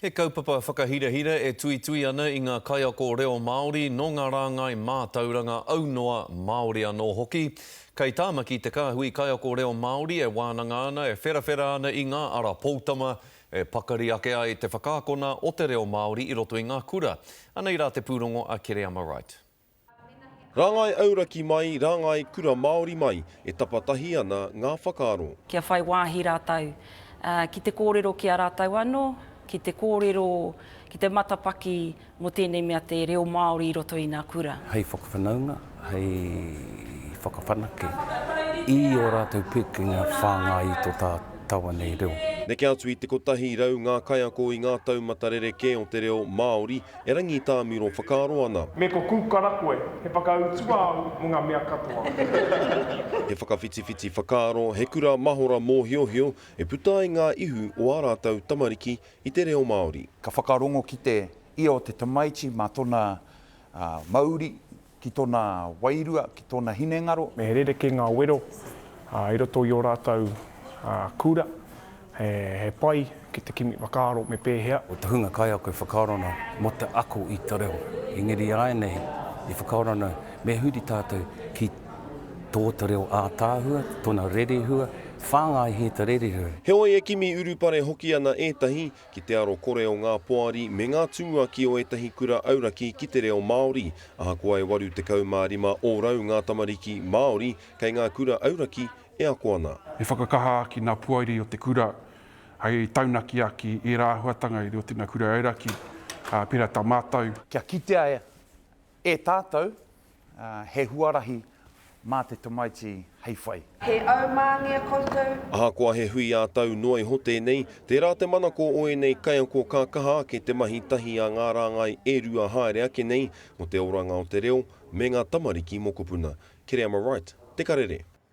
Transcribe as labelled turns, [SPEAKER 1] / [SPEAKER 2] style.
[SPEAKER 1] He kaupapa whakahirahira e tuitui ana i ngā kaiako reo Māori nō ngā rāngai mātauranga aunoa Māori anō hoki. Kei Tāmaki te kāhui kaiako reo Māori e wānanga ana, e wherawhera ana i ngā ara poutama e pakari ake ai te whakaakona o te reo Māori i roto i ngā kura. Anei rā te pūrongo a Kereama Wright.
[SPEAKER 2] Rāngai auraki mai, rāngai kura Māori mai, e tapatahi ana ngā whakaaro.
[SPEAKER 3] Kia whai wāhi rātou ki te kōrero ki a rātou anō, ki te kōrero, ki te matapaki mō tēnei mea te reo Māori i roto i ngā kura.
[SPEAKER 4] Hei whakawhanaunga, hei whakawhanake i ō rātou pūkenga whāngai i tō tātou nei reo.
[SPEAKER 2] Neke atu i te 100 ngā kaiako i ngā taumata rerekē o te reo Māori E rangitāmiro whakaaro ana.
[SPEAKER 5] Me ko Kūkara koe, he whakautu āu mō ngā mea katoa.
[SPEAKER 2] He whakawhitiwhiti whakaaro, he kura mahora mōhiohio e puta ai ngā ihu o ā rātou tamariki i te reo Māori.
[SPEAKER 6] Ka whakarongo ki te ia o te tamaiti mā tona mauri, ki tona wairua, ki tona hinengaro.
[SPEAKER 5] Me he rerekē ngā wero i roto i ō rātou kura, he pai ki te kimi whakaaro me pēhea.
[SPEAKER 4] Ko te hunga kaiako e whakaaro ana mō te ako i te reo, engari āianei e whakaaro ana me huri tātou ki tō te reo ātaahua, tōna rerehua, whāngaihia te rerehua.
[SPEAKER 2] Heoi e kimi urupare hoki ana ētahi ki te aro kore o ngā poari me ngā tumuaki o ētahi kura auraki ki te reo Māori, ahakoa e 85 ōrau ngā tamariki Māori kei ngā kura auraki e ako ana.
[SPEAKER 7] Me whakakaha aki ngā poari o te kura hei taunaki aki ērā āhuatanga i roto i ngā kura auraki, pērā tā mātou.
[SPEAKER 6] Kia kitea e tātou he huarahi mā te tamaiti hei whai.
[SPEAKER 8] He aumāngea koutou.
[SPEAKER 2] Ahakoa he hui ā-tau noa iho tēnei, tērā te manako o ēnei kaiako ka kaha ake te mahi tahi a ngā rāngai e rua haere ake nei mō te oranga o te reo me ngā tamariki mokopuna. Kereama Wright, Te Karere.